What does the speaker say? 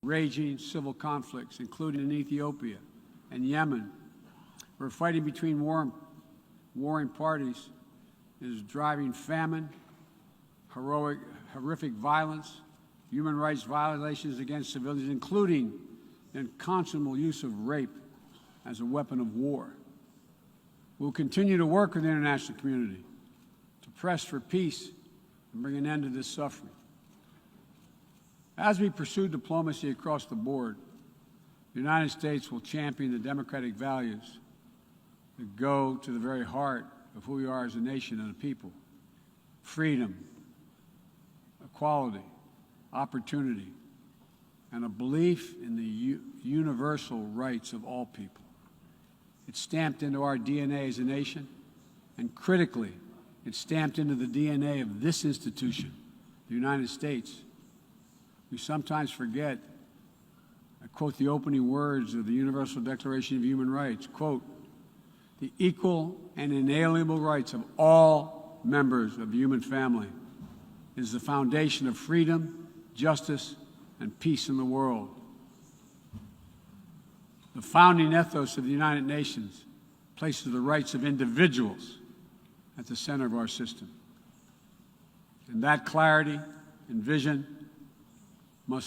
raging civil conflicts, including in Ethiopia and Yemen, where fighting between warring parties is driving famine, horrific violence, human rights violations against civilians, including the unconscionable use of rape as a weapon of war. We'll continue to work with the international community to press for peace and bring an end to this suffering. As we pursue diplomacy across the board, the United States will champion the democratic values that go to the very heart of who we are as a nation and a people: freedom, equality, opportunity, and a belief in the universal rights of all people. It's stamped into our DNA as a nation, and critically, it's stamped into the DNA of this institution, the United States. We sometimes forget, I quote the opening words of the Universal Declaration of Human Rights, quote, "The equal and inalienable rights of all members of the human family is the foundation of freedom, justice, and peace in the world." The founding ethos of the United Nations places the rights of individuals at the center of our system. And that clarity and vision